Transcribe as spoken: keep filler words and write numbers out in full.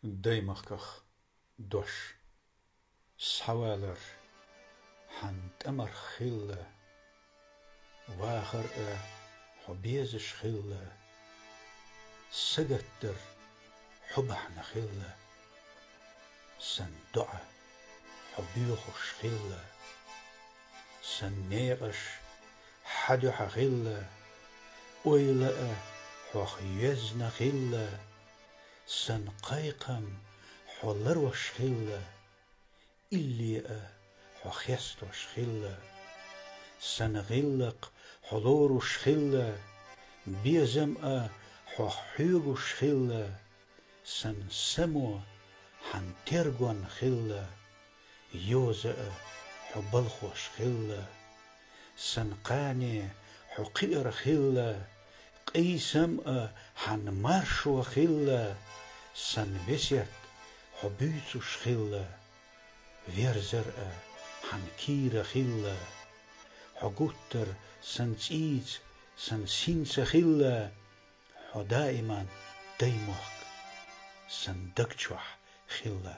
Даймахках дош. Схьавалар хьан тӀамарх хилла, вахар а хьо безаш хилла, сагатдар хьо бахьана хилла, сан доӀа хьо боьхуш хилла, сан некъаш хьа дуьхьа хилла, ойла а хьох йоьзна хилла, сан кхайкхам хьо ларош хилла, илли а хьо хестош хилла, сан гӀиллакх хьо лоруш хилла, безам а хьох хьоьгуш хилла, сан само хьан тергон хилла, йоза а хьо балхош хилла, сан кхане хьо кхиар хилла, къийсам а хьан маршо хилла, сан весет хьо буьйцуш хилла, верзар а хьан кийра хилла, хьо гуттар сан цӀийца, сан синца хилла, хьо даиман даймохк сан даг чохь хилла.